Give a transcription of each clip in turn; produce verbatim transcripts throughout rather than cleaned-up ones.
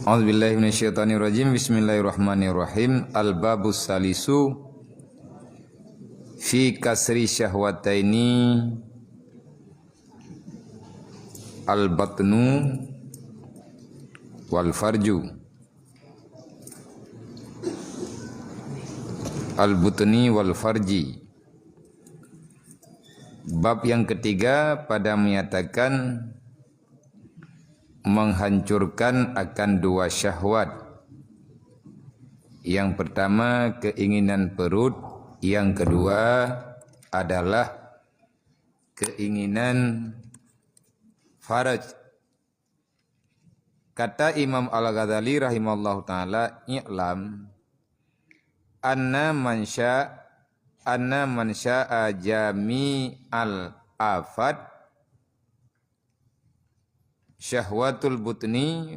A'udzubillahi minasyaitonirrajim. Bismillahirrahmanirrahim. Al-babus salisu fi kasri syahwataini al-batnu wal farju. Al-butni wal farji. Bab yang ketiga pada menyatakan menghancurkan akan dua syahwat. Yang pertama keinginan perut, yang kedua adalah keinginan faraj. Kata Imam Al-Ghazali rahimahullahu taala, "I'lam anna man sya-, anna man sya'a jami'al afat syahwatul butni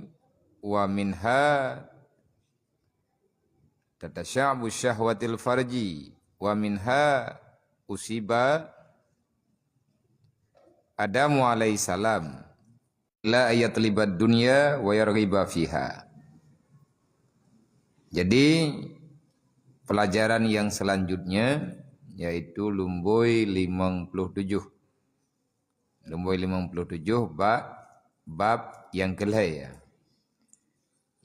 wa minha tatasya'bu syahwatil farji wa minha usiba Adamu alaihissalam la ayatlibad dunya wa yarghiba fiha." Jadi pelajaran yang selanjutnya yaitu lumboi limong puluh tujuh. Lumboi limong puluh tujuh bak bab yang kelhai, ya.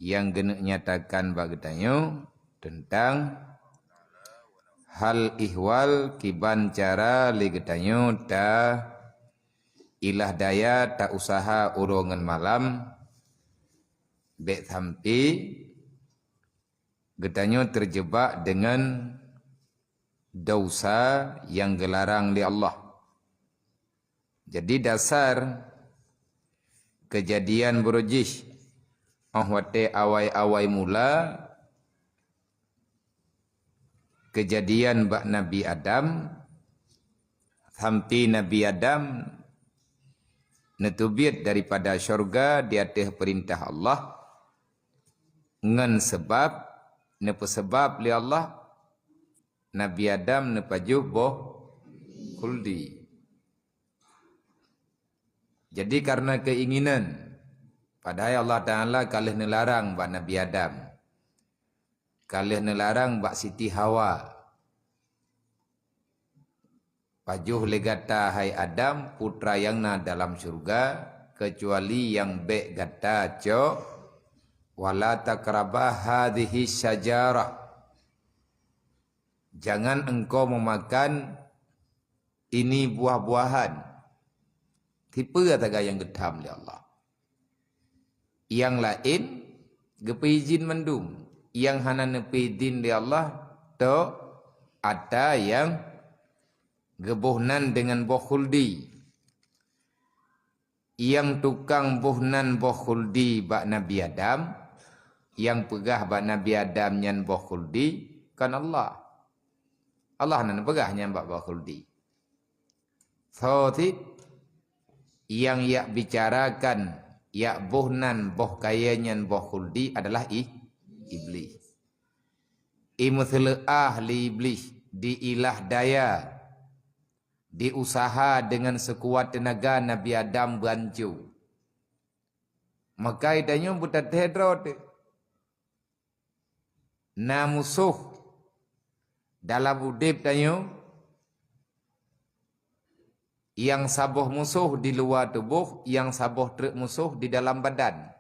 Yang geuneuk nyatakan bak geutanyoe tentang hal ihwal kiban cara lé geutanyoe ta ilah daya ta usaha uroe ngon malam, bék sampai geutanyoe terjebak dengan dosa yang geularang lé Allah. Jadi dasar kejadian beurujih óh watée awai-awai mula kejadian bak Nabi Adam, sampai Nabi Adam neuteubiet daripada syurga di ateueh peurintah Allah, ngon seubab, neupeuseubab lé Allah, Nabi Adam neupajoh boh khuldi. Jadi karena keinginan, padahai Allah Taala ka lheueh neularang bak Nabi Adam, ka lheueh neularang bak Siti Hawa, "Pajoh lé gata, hai Adam, putra nyang na dalam syeuruga, keucuali nyang bék gata cok, wala taqraba hadhihi syajarah. Jangan engkau memakan ini buah-buahan." Tipe ataga nyang geutham lé Allah. Nyang laén geupeuizin mandum, nyang hana neupeuizin lé Allah tok ata nyang geuboh nan deungon boh khuldi. Nyang tukang boh nan boh khuldi bak Nabi Adam, nyang peugah bak Nabi Adam nyan boh khuldi, kon Allah. Allah na neupeugah nyan bak boh khuldi. Soe cit nyang jak bicarakan, jak boh nan boh kayée nyan boh khuldi adalah i-, Iblih. Imeuseuleuah lé Iblih, diilah daya, diusaha deungon seukuat teunaga Nabi Adam beuanco. Maka geutanyoe beutathée droe teuh. Na musoh dalam udeb tanyoe, nyang saboh musoh di luwa tuboh, nyang saboh treuk musoh di dalam badan.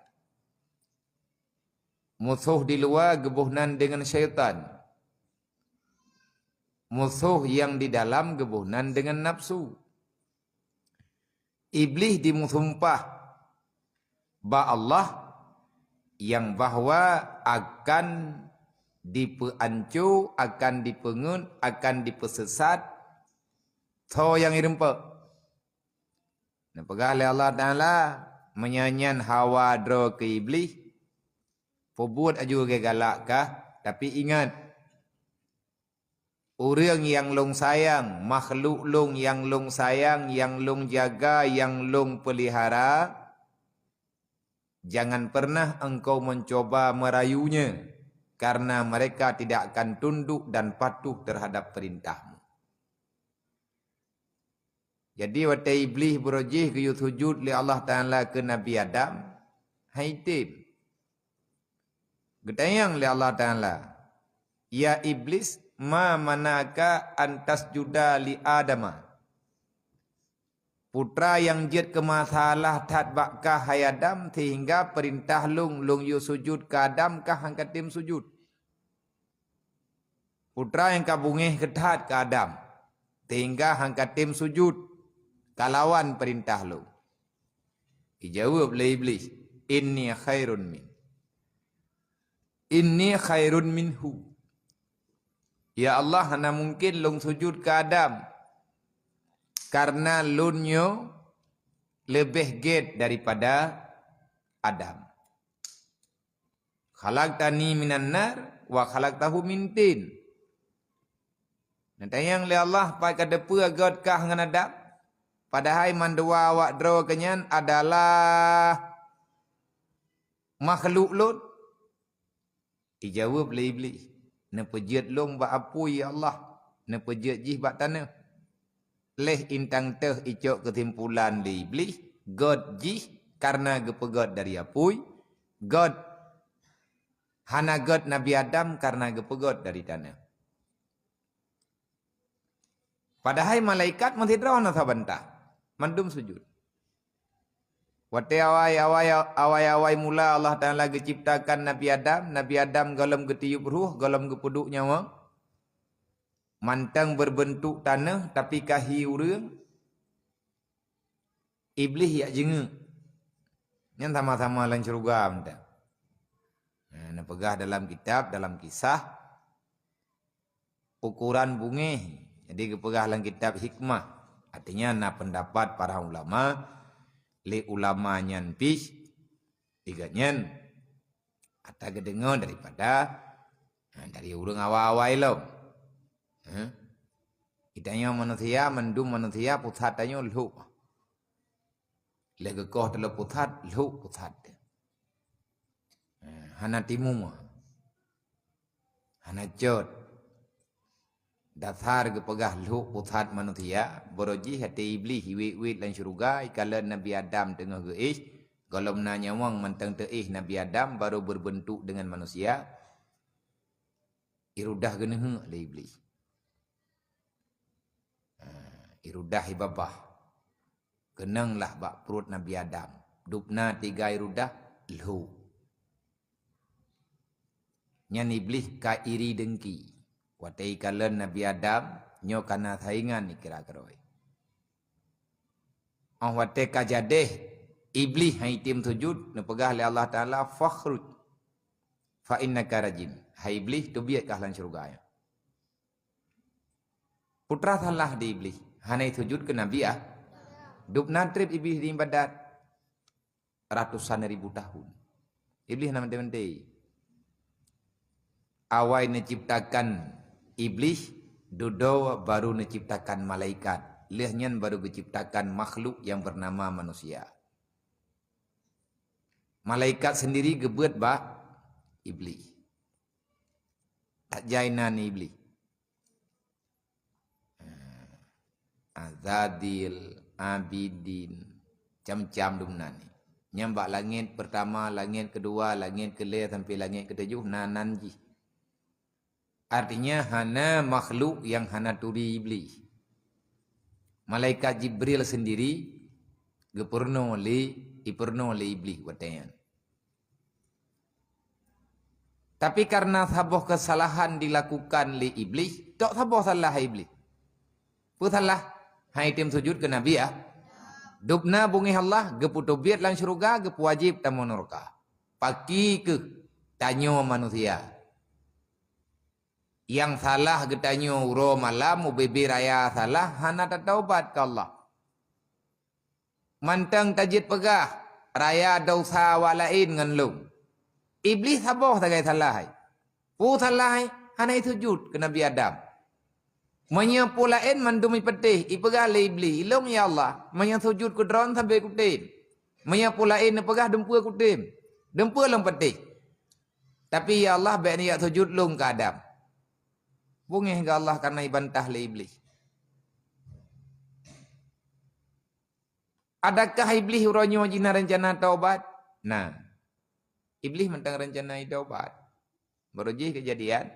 Musoh di luwa geuboh nan deungon syaitan. Musoh nyang di dalam geuboh nan deungon nafsu. Iblih jimeusumpah bak Allah nyang bahwa akan jipeuanco, akan jipeungeut, akan jipeusesat soe nyang jirumpok. Neupeugah lé Allah Taala, meunyoe nyan hawa droe keu Iblih, peubuet aju lagée galak kah, tapi ingat, ureuëng nyang lôn sayang, makhluk lôn nyang lôn sayang, nyang lôn jaga, nyang lôn peulihara, jangan pernah engkau mencoba merayunya, karena mereka tidak akan tunduk dan patuh terhadap perintahmu. Jadi watée Iblih beurojih geuyue sujut lé Allah Taala keu Nabi Adam, hai tem. Geutanyong lé Allah Taala, "Ya Iblis, ma mana'aka an tasjuda li Adama?" Putra nyang jeuet keu masalah that bak kah hai Adam, sehingga peurintah lôn, lôn yue sujut keu Adam, kah han katem sujut. Putra nyang ka beungéh keuthat keu Adam, sehingga han katem sujut, kalawan peurintah lôn. Ijaweueb lé Iblih, "Inni khairun min. Inni khairun minhu." Ya Allah, hana mungken lôn sujut keu Adam, karena lôn nyoe leubeh gét daripada Adam. "Khalaqtani minan nar wa khalaqtahu min tin." Neutanyong lé Allah, "Pat ka teupeue gét kah ngon Adam, padahai mandua awak droe keunyan adalah makhluk lôn?" Ijaweueb lé Iblih, "Neupeujeuet lôn bak apui, ya Allah, neupeujeuet jih bak tanoh." Lheuh intang teuh icok keusimpulan lé Iblih, gét jih karena geupeugét dari apui, gét, hana gét Nabi Adam karena geupeugét dari tanoh. Padahai malaikat meusidroe na saban tah, mandum sujut. Watée awai-awai, awai-awai mula Allah Taala geuciptakan Nabi Adam, Nabi Adam gohlom geutiyueb ruh, gohlom geupeuduek nyawöng, mantong beureubeuntuk tanoh, tapi ka hi ureuëng, Iblih jak jingeuk. Nyan sama-sama lam syeuruga mantong. Nah, neupeugah dalam kitab, dalam kisah, ukuran beungéh. Jadi geupeugah lam kitab Hikmah. Artinya na peundapat para ulama, lé ulama nyan pih, tiga nyan ata geudeungoe daripada, ha, dari ureuëng awai-awai lom. Ha? Geutanyoe manusia, mandum manusia pusat tanyoe lhok. Lheueh geukoh teulhok pusat, lhok pusat. Ha, hana timu. Hana cot. Dasar geupeugah lhok pusat manusia, barô jih até Iblih iwet-wet lam syeuruga, ikalon Nabi Adam teungoh geuéh, gohlom na nyawöng mantong teuéh Nabi Adam barô beureubeuntuk deungon manusia, irudah geuneuheuk lé Iblih. Ha, irudah ibabah. Keunong lah bak pruet Nabi Adam. Dubna tiga irudah lhok. Nyan Iblih ka iri deungki. Watée ikalon Nabi Adam, nyoe kana saingan ikira keurôi. Óh watée ka jadeh, Iblih han item sujut, neupeugah lé Allah Taala, "Fakhruj, fa innaka rajim." Hai Iblih, teubiet kah lam syeuruga nyoe. Peue teuma salah di Iblih? Hana sujut keu Nabi ah. Dubna treb Iblih di ibadat ratusan ribu tahun. Iblih na meuntée-meuntée. Awai neuciptakan Iblih, dudoe baru neuciptakan malaikat. Lheueh nyan baru geuciptakan makhluk nyang beunama manusia. Malaikat sendiri geubeuet bak Iblih. Tajak inan Iblih. Azazil, Abidin, macam-macam dum nan. Nyang bak langét peurtama, langét keudua, langét keulhèe sampoe langét keutujoh na nan jih. Artinya hana makhluk nyang hana turi Iblih. Malaikat Jibril sendiri geupeurunoe lé, ipeurunoe lé Iblih watée nyan. Tapi karena saboh keusalahan dilakukan lé Iblih, tok saboh salah Iblih. Peue salah? Han item sujut keu Nabi ah. Dubna beungéh Allah, geupeuteubiet lam syeuruga, geupeuwajéb tamong nuraka. Pakri keuh tanyoe manusia. Nyang salah geutanyoe uroe malam ubé-bé raya salah hana tataubat keu Allah. Mantong tajeuet peugah, raya desya awak laén ngon lôn. Iblih saboh sagai salah hai. Peue salah hai? Hana isujut keu Nabi Adam. Meunyoe peue laén mandum ipatéh, ipeugah lé Iblih, "Ilôn ya Allah, meunyoe sujut keu droen sabe kutem. Meunyoe peue laén neupeugah dumpeue kutem. Dumpeue lôn patéh. Tapi ya Allah, bék neujak sujut lôn keu Adam." Beungéh keu Allah kareuna ibantah lé Iblih. Adakah Iblih uroe nyoe jih na reuncana taubat? Na. Iblih mantong reuncana taubat. Baru jih keujadian,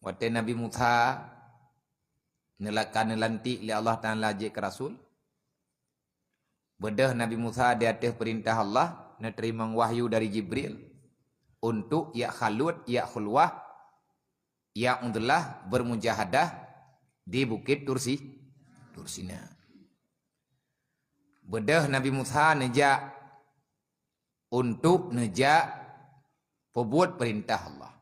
watée Nabi Musa neulaka neulantik lé Allah Taala jeuet keu rasul, beudôh Nabi Musa di ateueh peurintah Allah, neuteurimong wahyu dari Jibril untuk jak khalut, jak khulwah, jak uzlah, beurmujahadah di Bukét Tursi, Tursina. Beudôh Nabi Musa neujak untuk neujak peubuet peurintah Allah.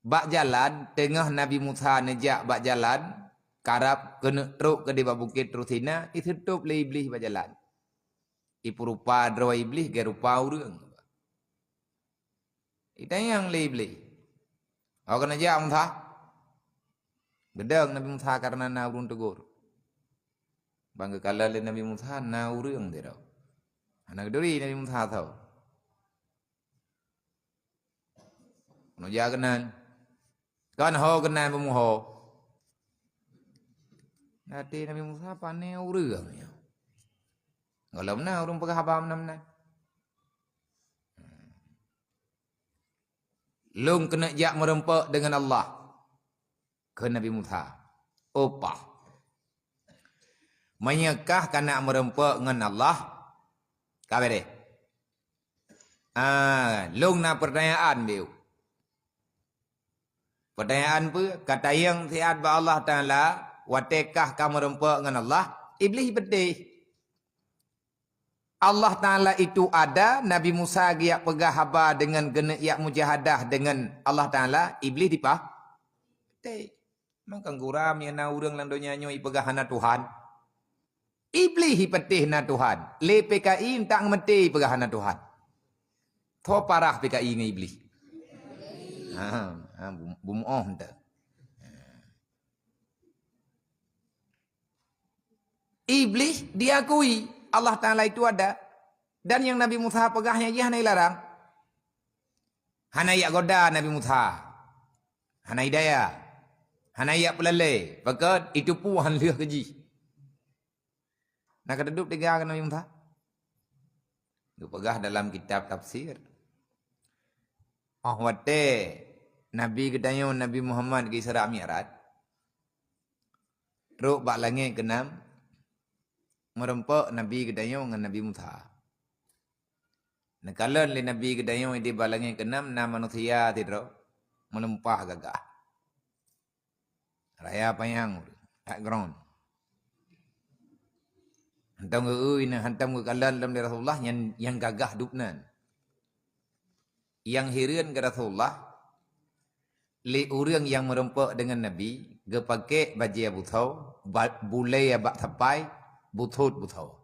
Bak jalan, teungoh Nabi Musa neujak bak jalan, karab keuneuk trok keudeh bak Bukét Tursina, iseutôb lé Iblih bak jalan. Ipeurupa droe Iblih geurupa ureuëng. Itanyong lé Iblih, "Ho keuneuk jak, Musa?" Geudong Nabi Musa kareuna na ureuëng teugor. Ban geukalon lé Nabi Musa na ureuëng sidroe. Hana geuturi Nabi Musa tho. Keuneuk jak keunan. Kon ho keunan beumuho. Até Nabi Musa pane ureuëng nyoe. Gohlom na ureuëng peugah haba meunan-meunan. Lôn keuneuk jak meurumpok deungon Allah, kheun Nabi Musa. Upah. Meunyoe kah keuneuk meurumpok ngon Allah, ka beureh. Ah, lôn na peurtanyaan beu. Peurtanyaan peue? Ka tanyong siat bak Allah Taala, watée kah ka meurumpok ngon Allah, Iblih beuteh. Allah Taala itu ada, Nabi Musa geujak peugah haba deungon geuneuk jak mujahadah deungon Allah Taala, Iblih dipah-, beuteh. Maka gura meunyoe na ureuëng lam donya nyoe ipeugah hana Tuhan. Iblih ipeuteh na Tuhan. Lé P K I tak ngeumeuté ipeugah hana Tuhan. Tho parah P K I ngon Iblih. Ha, ha, bum-, bumuoh ente. Iblih diakui Allah Taala itu ada. Dan nyang Nabi Musa peugah nyan jih hana ilarang. Hana iyak goda Nabi Musa. Hana idaya. Hana iyak peulalé. Pakon itu pu han lheueh keu jih. Na ka teudup teuga keu Nabi Musa? Geupeugah dalam kitab tafsir. Oh watée Nabi geutanyoe Nabi Muhammad geu Isra Mi'raj, trok bak langét keunam, meurumpok Nabi geutanyoe ngon Nabi Musa. Neukalon lé Nabi geutanyoe di bak langét keunam na manusia sidroe, meulimpah gagah. Raya panyang, that ground. Hantom geu-, hantom geukalon lom lé Rasulullah nyang, nyang gagah dubnan. Nyang hireuen keu Rasulullah, lé ureuëng nyang meurumpok deungon Nabi, geupaké bajée butho, ba-, bulée bak sapai, buthot butho.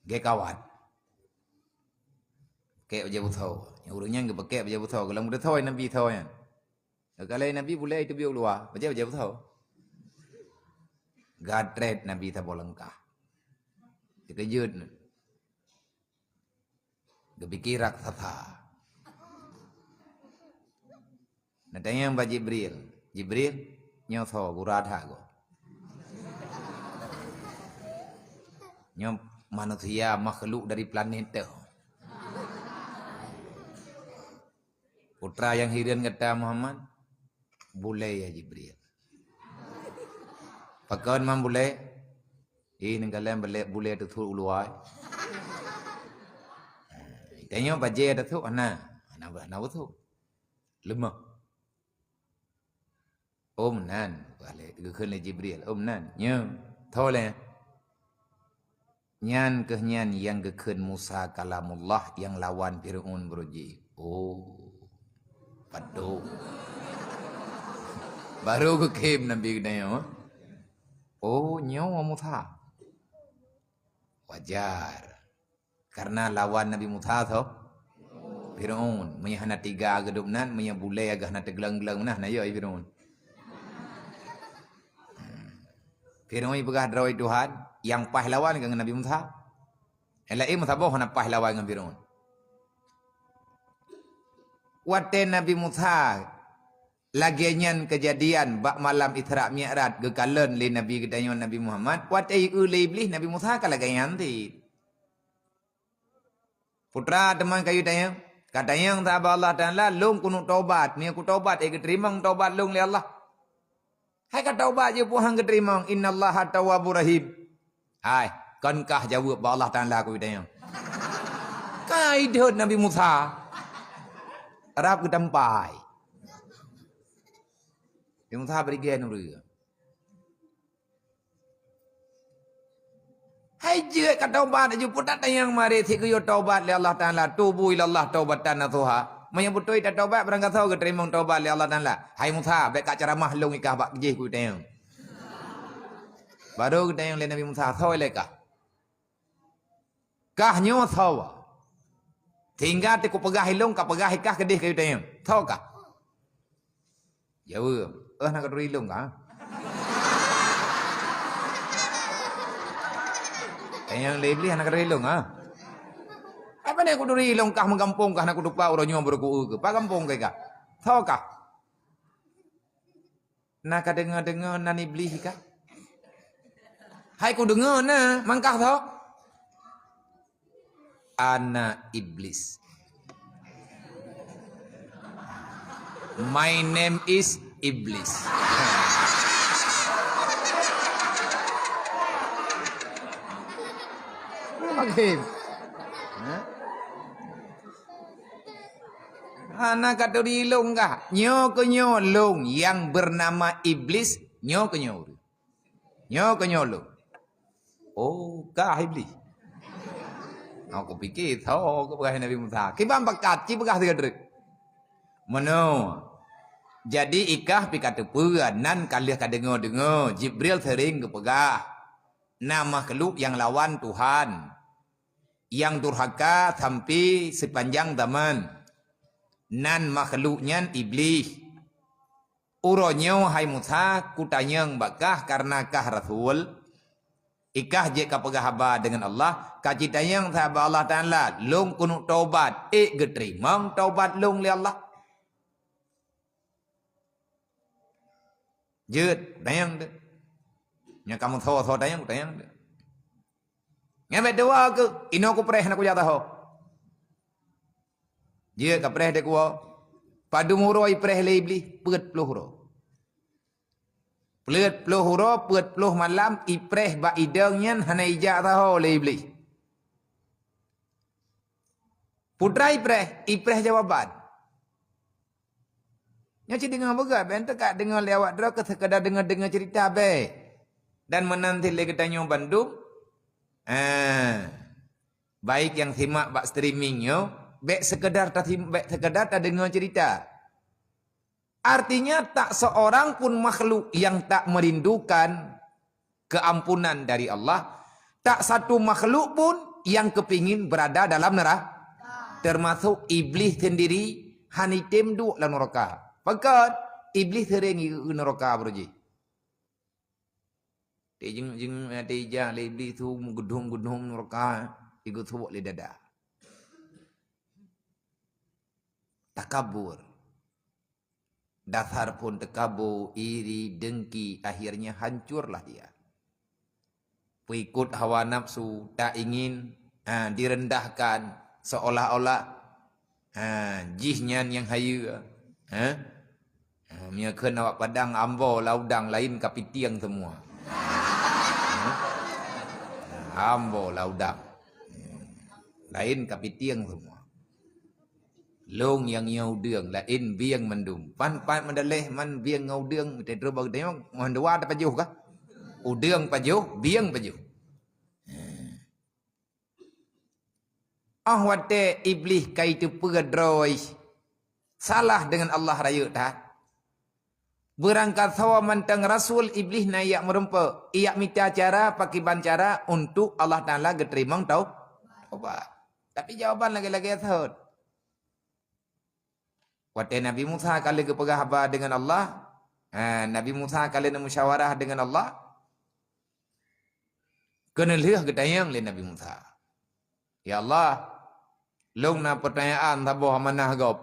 Geukawan. Paké bajée butho. Nyang ureuëng nyan geupaké bajée butho, gohlom geuthoi Nabi tho nyan. Geukalon Nabi bulée teubiet u luwa, bajée, bajée butho. Gatrét Nabi saboh langkah. Teukeujot. Geupike raksasa. Neutanyong bak Jibril, "Jibril, nyoe soe gura that goe?" "Nyoe manusia makhluk dari planet teuh." Putra nyang hireuen gata Muhammad, bulée ya Jibril. Pakon man bulée? Ih, neukalon bulée, bulée teuthot u luwa. Tanyoe bajée teuthot hana, hana, hana beuthot. Leumah. Oh meunan, geukheun lé Jibril. Oh meunan. Nyoe, tho lé. Nyan kheueh nyan nyang geukheun Musa kalamullah nyang lawan Fir'aun beureuji. Oh, padum. Baru geukheun Nabi geutanyoe. Oh, nyoe Musa. Wajar. Karena lawan Nabi Musa soe? Fir'aun. Meunyoe hana tiga geudup nan, meunyoe bulée agah na teugleng-gleng meunan, na yo Fir'aun. Fir'aun peugah droe Tuhan, nyang paih lawan keu Nabi Musa. Nyang laén meusaboh hana paih lawan ngon Fir'aun. Watée Nabi Musa lagée nyan keujadian bak malam Isra Mi'raj geukalon lé Nabi geutanyoe Nabi Muhammad, watée jieu lé Iblih Nabi Musa ka lagée nyan cit. Putra teuma kayue tanyong, ka tanyong sahabat Allah Taala, "Lôn keuneuk tobat, meunyoe kutobat, ék geuteurimong tobat lôn lé Allah?" Hai ka tobat jeuet peue han geuteurimong, "Innallaha tawwabur rahim." Hai, kon kah jaweueb bak Allah Taala kayue tanyong. Ka idhot Nabi Musa. Rab geutampai. Nabi Musa bri gèe nureueng. Hai jeuet ka tobat laju, peue that tanyong marit, si geuyue tobat lé Allah Taala, "Tubu ilallah taubatan nasuha." Meunyoe beutôi tatobat, barangkasoe geuteurimong tobat lé Allah Taala. "Hai Musa, bèk ka ceramah lôn ikah bak jih," kayue tanyong. Barô geutanyong lé Nabi Musa, "Soe lé kah? Kah nyoe soe?" "Sehingga teuk kupeugah ilôn, ka peugah ikah keudeh," kayue tanyong. "Soe kah?" Jaweueb, "Eh, hana katuri lôn kah?" Tanyong lé Iblih, "Hana katuri lôn kah?" "Apa ni kuturi lôn kah meugampông kah, na kutupat uroe nyoe baru ku-eu keu? Pat gampông kah ikah? Soe kah?" "Na kadeungoe-deungoe nan Iblih kah?" "Hai kudeungoe na, mangkah soe?" "Ana Iblis. My name is Iblis." Makin. Hah? "Hana katuri lôn kah? Nyoe keuh nyoe lôn nyang beunama Iblis, nyoe keuh nyoe ureueng. Nyoe keuh nyoe lôn." "Oh, kah Iblih?" Aku pikir, tho, keu peugah Nabi Musa. Kiban pakat, ci peugah sigoe treuk. Meunoe. Jadi ikah pih ka teupeue, nan ka lheueh ka deungoe-deungoe, Jibril sering geupeugah, na makhluk nyang lawan Tuhan, nyang durhaka sampai sipanjang zaman. Nan makhluk nyan Iblih. Uroe nyoe, hai Musa, kutanyong bak kah kareuna kah rasul, ikah jeuet ka peugah haba deungon Allah, ka jitanyong sahabat Allah Taala, lôn keuneuk tobat, ék geuteurimong tobat lôn lé Allah? Jeuet, tanyong teuh. Nyang kamoe soe-soe tanyong, tanyong teuh. Nyan bèk dua keuh, inoe kupreh hana kujak taho. Jeuet kapreh deh kuwoe. Padum uroe ipreh lé Iblih, peuet ploh uroe. Peuet ploh uroe, peuet ploh malam ipreh bak idong nyan hana ijak taho lé Iblih. Putra ipreh, ipreh jawaban. Nyoe cit deungoe beugöt, bèk teuka deungoe lé awak droe keu seukeudar deungoe-deungoe ceurita bèk. Dan meunan cit lé geutanyoe bandum, eh, baik nyang simak bak streaming nyoe, bèk seukeudar tasim-, bèk seukeudar tadeungoe ceurita. Artinya, tak seorang pun makhluk yang tak merindukan keampunan dari Allah, tak satu makhluk pun yang kepingin berada dalam neraka, termasuk Iblih sendiri hana item duek lam neraka. Pakon? Iblih sering ieu neraka baroe jih. Tijeng-jeng, tijak lé Iblih tu meugeudhom-geudhom neraka, igeusuwok lé dada. Takabur. Dasar phon teukabo, iri, dengki, akhirnya hancurlah dia. Peuikot hawa nafsu, tak ingin, ha, direndahkan, seolah-olah, ha, jih nyan nyang hayeue, ha? Ha, meunyoe kheun awak Padang, ambo laudang laén kapitieng semua. Ha? Ambo laudang. Laén kapitieng semua. Lôn nyang nyoe udeueng, laén bieng mandum. Pan-pan meudaleh man bieng ngon udeueng, teutroh bak geutanyoe, meuhan dua tapajoh kah? Udeueng pajoh, bieng pajoh. Óh watèe Iblih ka iteupeue droe salah deungon Allah rayeuk that, beurangkasoe mantong rasul Iblih na ijak meurumpok, ijak mita cara, pakriban cara untuk Allah Taala geuteurimong tau-, taubat. Tapi jawaban lagèe-lagèe thot. Watèe Nabi Musa ka lheueh geupeugah haba deungon Allah, ha, Nabi Musa ka lheueh neumusyawarah deungon Allah, keuneulheueh geutanyong lé Nabi Musa, "Ya Allah, lôn na peutanyaan saboh amanah gob."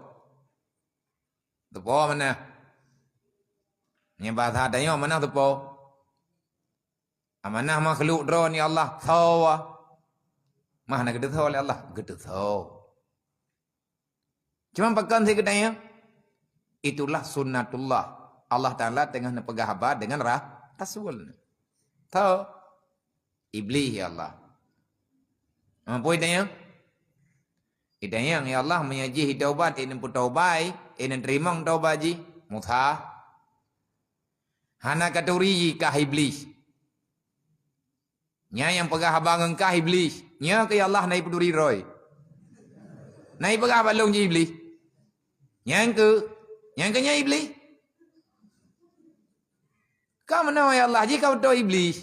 Teupo amanah. Nyan bahasa tanyoe amanah teupo. Amanah makhluk droe ni Allah, soe? Mah na geuteusoe lé Allah, geuteusoe. Cuma pakon si geutanyong? Itulah sunnatullah. Allah Taala teungoh neupeugah haba deungon ra-, rasul. Tho, Iblih, ya Allah. Mampu itanyong? Itanyong, ya Allah, meunyoe jih taubat, inong peutaubai, inong teurimong taubat jih. Musa, hana katuri jih kah Iblih. Nyan nyang peugah haba ngon kah Iblih. Nyoe keuh ya Allah na ipeuduri droe. Na ipeugah bak lôn jih Iblih. Nyan keuh, nyan keuh nyan Iblih. Ka meunoe ya Allah, jih ka beutôi Iblih.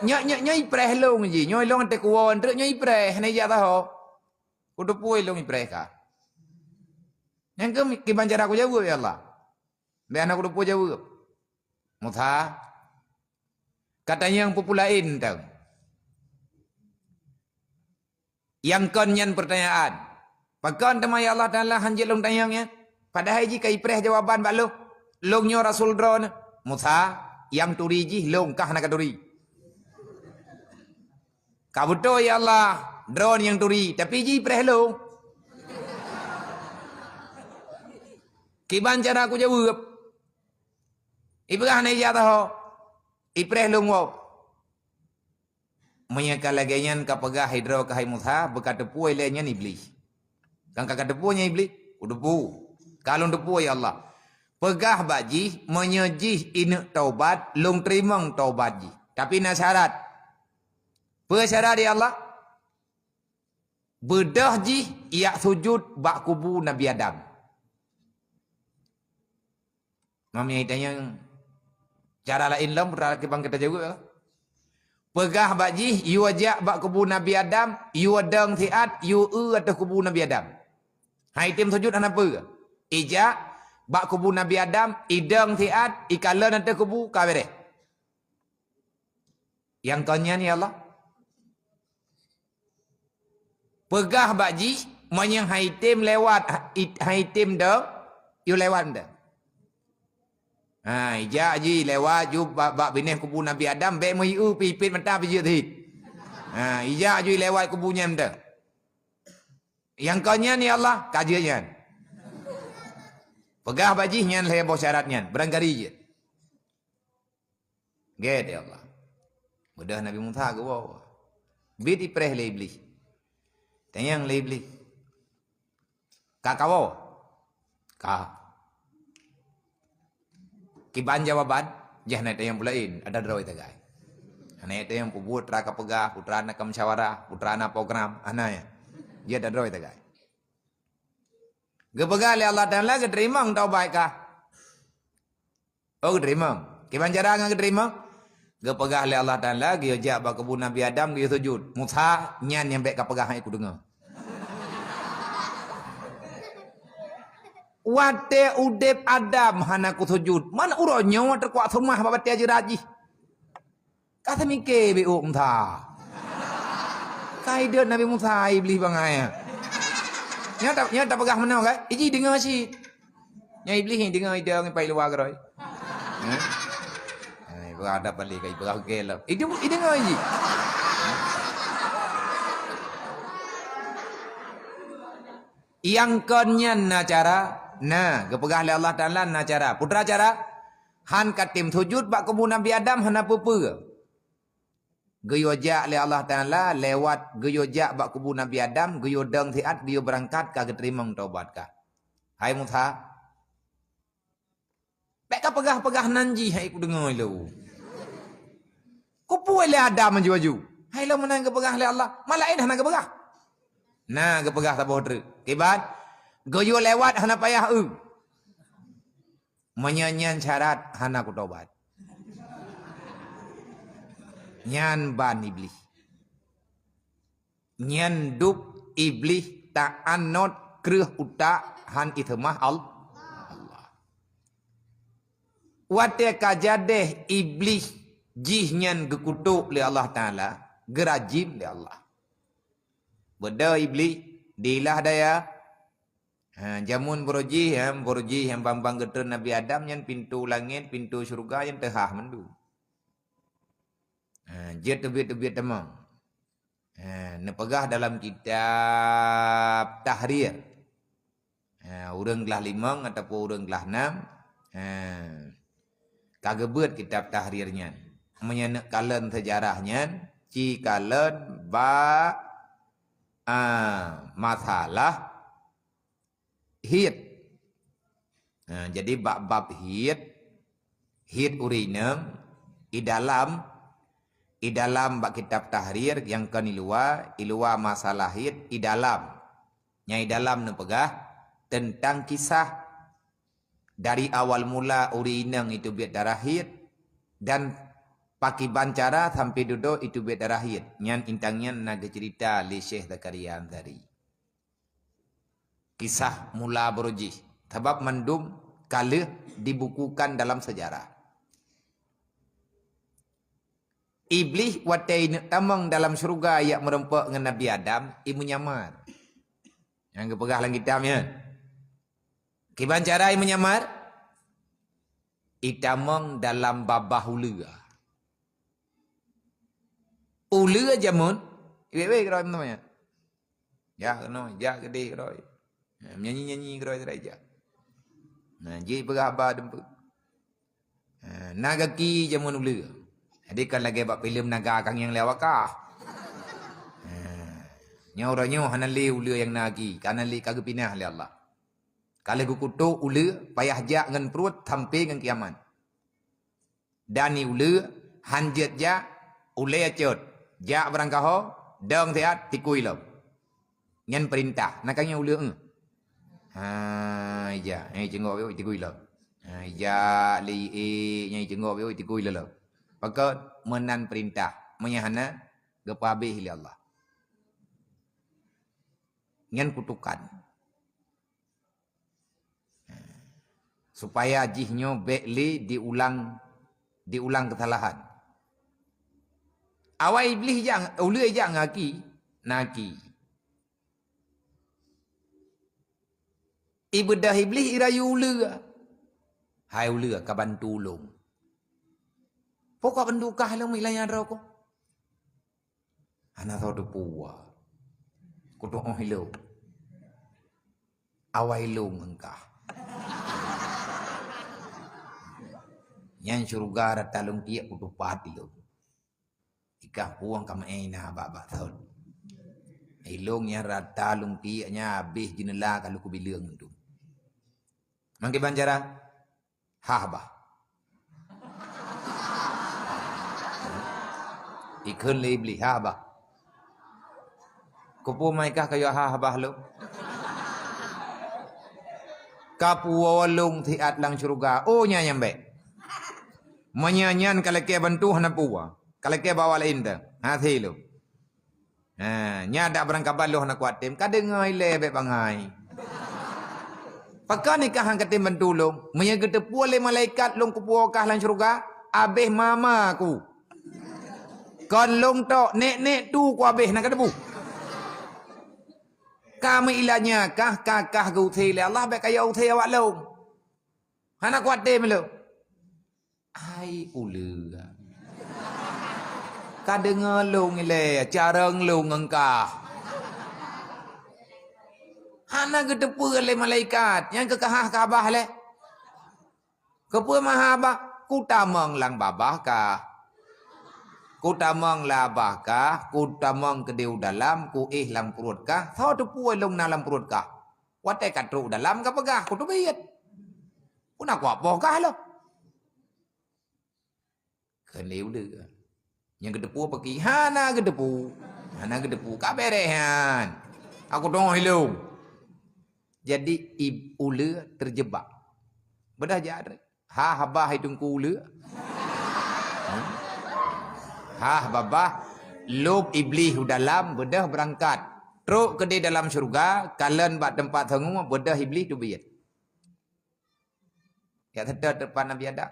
Nyoe, nyoe, nyoe ipreh lôn jih. Nyoe lôn teukuwoe treuk nyoe ipreh, hana ijak taho. Kuteupue lôn ipreh ka. Nyan keuh kiban cara kujaweueb ya Allah. Bèk hana kuteupue jaweueb. Musa, katanyong peue-peue laén teuh. Nyang kon nyan peurtanyaan. Pakon teuma ya Allah Taala hanjeuet lôn tanyong nyan? Padahai jih ka ipreh jawaban bak lôn. Lôn nyoe rasul droeneuh. Musa, nyang turi jih lôn kah hana katuri. Ka beutôi ya Allah, droeneuh nyang turi, tapi jih ipreh lôn. Kiban cara kujaweueb? Ipeugah hana ijak taho. Ipreh lôn woe. Meunyoe ka lagèe nyan kapeugah sidroe keuhai Musa, beukateupue lé nyan Iblih. Kan ka kateupue nyan Iblih? Kuteupue. Ka lôn teupue ya Allah. Peugah bak jih, meunyoe jih ineuk taubat, lôn teurimong taubat jih. Tapi na syarat. Peue syarat ya Allah? Beudôh jih ijak sujut bak kubu Nabi Adam. Mam nyang itanyong cara laén lom, cara kiban ka tajaweueb. Peugah bak jih, yue jak bak kubu Nabi Adam, yue dong siat, yue eu ateueh kubu Nabi Adam. Hai tem sujut hana peue. Ijak bak kubu Nabi Adam, idong siat, ikalon ateueh kubu, ka beureh. Nyang kon nyan ya Allah. Peugah bak jih, meunyoe hai tem lewat, ha-, i-, hai tem dong, yue lewat mantong. Ha, ijak jih lewat ju bak, bak binéh kubu Nabi Adam, bèk meuieu pipet mata pijeuet sit. Ha, ijak jih lewat kubu nyan mantong. Nyang kon nyan ya Allah, ka jeuet nyan. Peugah bak jih nyan lhèe boh syarat nyan, beurangkali jeuet. Gét ya Allah. Beudôh Nabi Musa geuwoe. Bit ipreh lé Iblih. Tanyong lé Iblih. Ka kawoe? Ka. Kiban jawaban, jih hana tanyong peue laén, ada droe tagai. Hana tanyong peue buet, peue ka peugah, peue na ka musyawarah, peue na program, hana ya. Jih ada droe tagai. Geupeugah lé Allah Taala geuteurimong taubat ka. Oh, geuteurimong. Kiban cara ngon geuteurimong? Geupeugah lé Allah Taala, geuyue jak bak kubu Nabi Adam, geuyue sujut. Musa, nyan nyang bèk kapeugah hai kudeungoe. Watèe udeb Adam hana kusujut, man uroe nyoe teukuak seumah bak batèe jeurat jih. Ka seumike beuh Musa. Ka ideuet Nabi Musa Iblih bangai. Nyoe ta-, nyoe tapeugah meunoe kan? Iji deungoe cit. Nyoe Iblih ni deungoe idong pai luwa keudroe. Hah? Hai, beurada paléh kai beurah gel. Idong, ideungoe iji. Nyang kon nyan na cara, na geupeugah lé Allah Taala na cara. Peue cara? Han katem sujut bak kubu Nabi Adam hana peue-peue. Geuyue jak lé Allah Taala lewat geuyue jak bak kubu Nabi Adam, geuyue dong siat, geuyue beurangkat ka geuteurimong taubat ka. Hai Musa, bèk kapeugah-peugah nan jih hai kudeungoe lôn. Kupeue lé Adam aju-aju? Hai lôn meunan geupeugah lé Allah, malaén hana geupeugah. Na geupeugah saboh treuk. Kiban, geuyue lewat hana payah eu. Meunyoe nyan syarat hana kutobat. Nyan ban Iblih. Nyan dub Iblih taanot kreueh utak han iseumah Al-, Allah. Watèe ka jadeh Iblih jih nyan geukutok lé Allah Taala, geurajim lé Allah. Beudôh Iblih dilah daya. Ha, jameun baroe jih, ha, baroe jih nyang ban-ban geutreun Nabi Adam nyan pintoe langét, pintoe syeuruga nyan teuhah mandum. Ha, jeuet teubiet-teubiet tamong. Ha, neupeugah dalam kitab Tahrir. Ha, ureuëng glah limong ataupun ureuëng glah nam, ha, ka geubeuet kitab tahrir nyan. Meunyoe neuk kalon seujarah nyan, ci kalon bak, ah, masalah haid. Nah, jadi bak bab haid, haid ureuëng inong, i dalam, i dalam bak kitab tahrir nyang kon i luwa, i luwa masalah haid, i dalam. Nyang i dalam neupeugah teuntang kisah dari awal mula ureuëng inong itu biet darah haid dan pakiban cara sampai dudoe itu biet darah haid. Nyan intang nyan na geuceurita lé Syekh Zakaria Ansari. Kisah mula beurujih, sabab mandum ka lheueh dibukukan dalam sejarah. Iblih watée ineuk tamong dalam syeuruga jak meurumpok ngon Nabi Adam, i meunyamar. Nyang geupeugah lam kitab nyan. Kiban cara i meunyamar? Itamong dalam babah uleue. Uleue jameun, iwet-wet keudroe teuma nyan. Jak keunoe, jak keudeh keudroe. Ha, menyanyi-nyanyi keudroe sidroe jak. Nah, jih peugah haba dumpeue. Ha, na gaki jameun uleue. Jadi kan lagée bak filem naga kang nyang lé awakah. Ha, nyoe uroe nyoe hana lé uleue nyang na gaki, ka hana lé, ka geupinah lé Allah. Ka lheueh geukutok uleue payah jak ngon pruet sampai ngon kiamat. Dan i uleue han jeuet jak, ulée cot, jak beurangkaho, dong siat, tikui lom. Nyan peurintah, na ka nyan uleue, eh. Ha, ija, eh, ceunggok yuk, tikui lom. Ha, ija, li, eh, nyan ceunggok yuk, tikui lom. Pakon meunan peurintah, meunyo hana, geupeuhabéh lé Allah. Nyan kutukan. Supaya jih nyoe bék lé diulang, diulang keusalahan. Awai Iblih jak, uleue jak ngon aki, na aki. Ibeudôh Iblih irayu uleue. Hai uleue, ka bantu ulôn. Pokok bantu kah lôn ilanya droe ko. Hana soe teupeue. Kutu'oh ilôn. Awai lôn ngon kah. Nyan syeuruga rata lôn tiek kutupat ilôn. Ikah puang ka meu'en na bak-bak thon. Ilôn nyan rata lôn tiek nyan habéh jeuneula ka lôn kubileueng tu. Mangke ban cara? Hah bah. Ikheun lé Iblih, hah bah. Keupeue mai kah kayue hah bah lôn? Ka puwoe lôn siat lam syeuruga. Oh, nyan nyang bék. Meunyo nyan ka lakée bantu hana puwoe. Ka lakée bawa laén teuh. Hase lôn. Ha, nya dak beurangkaban lôn hana kuat tem. Ka deungoe ilée bék bangai. Pakon ikah han katem bantu lôn? Meunyo geuteupeue lé malaikat lôn kupuwoe kah lam syeuruga, abéh mama ku. Kon lôn tok, nek-nek tu ku abéh na kateupeue. Ka meuilanya kah, ka kah geuuse lé Allah, bék kayue use awak lôn. Hana kuat tem lôn. Hai uleue. Ka deungoe lôn ilée, carông lôn ngon kah. Hana geuteupeue lé malaikat, nyan keuh ka hah kah bah lé. Keupeue ma hah bah? Kutamong lam babah kah. Kutamong lam babah kah, kutamong keudeh u dalam, kuéh lam pruet kah. Soe teupeue lôn na lam pruet kah? Watée ka trok u dalam ka peugah, kuteubiet. Peue na kuapoh kah lom? Kheun lé uleue. Nyang geuteupeue paki? Hana geuteupeue. Hana geuteupeue. Ka béréh nyan. Aku tongah ilông. Jadi, ib-, uleue teujeubak. Beudah jak. Hah bah i teungku uleue. Hmm? Hah babah, lôb Iblih u dalam, beudah beurangkat. Trok keudeh dalam syeuruga, kalon bak teumpat seungui, beudah Iblih teubiet. Jak seutôt teumpat Nabi Adam.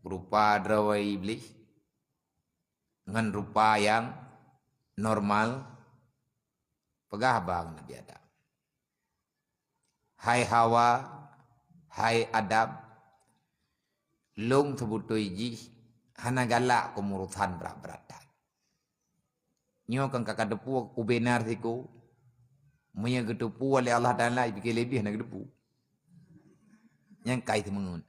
Rupa droe Iblih ngon rupa nyang normal, peugah bak Nabi Adam, "Hai Hawa, hai Adam, lôn seubeutôi jih hana galak keu urusan brat-brat that. Nyoe kan ka kateupeue ubena risiko. Meunyoe geuteupeue lé Allah Taala, jipike leubeh hana geuteupeue. Nyang kai teumeungon.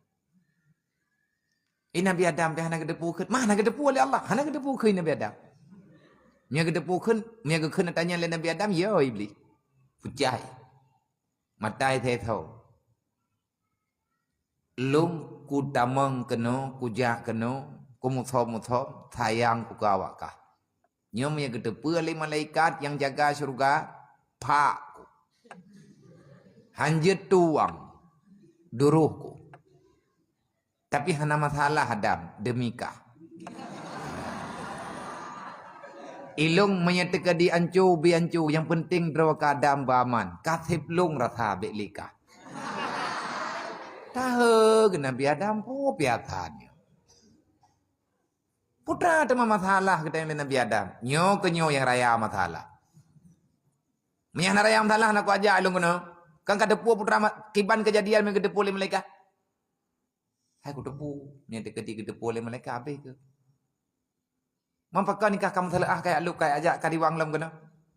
Eh, Nabi Adam pih hana geuteupeue kheun. Mah hana geuteupeue lé Allah, hana geuteupeue kheun Nabi Adam. Meunyoe geuteupeue kheun, meunyoe geukheun tanyong lé Nabi Adam, yo Iblih. Pucai. Matai thai tho. Lôn kutamong keunoe, kujak keunoe, kumuthom-muthom, sayang ku keu awak kah. Nyoe meunyoe geuteupeue lé malaikat nyang jaga syeuruga, pak ku. Hanjeuet tuwang, duroh ku. Tapi hana masalah Adam, deumi kah. Ilôn meunyoe teukeudi anco, bi anco, nyang peunteng droe keu Adam beuaman. Ka seb lôn rasa bék lé kah. Tahe geuh Nabi Adam, peue piasa nyoe. Putra teuma masalah geutanyong lé Nabi Adam. Nyoe keu nyoe nyang raya masalah. Meunyoe hana raya masalah, hana kuajak lôn keunoe. Kan ka teupeue putra ma-, kiban keujadian meunyoe geuteupeue lé malaikat. Hai kuteupeue, meunyoe teukeudi geuteupeue lé malaikat habéh keuh. Man pakon nikah kamoe saleuah kajak lôn kajak riwang lom keunoe.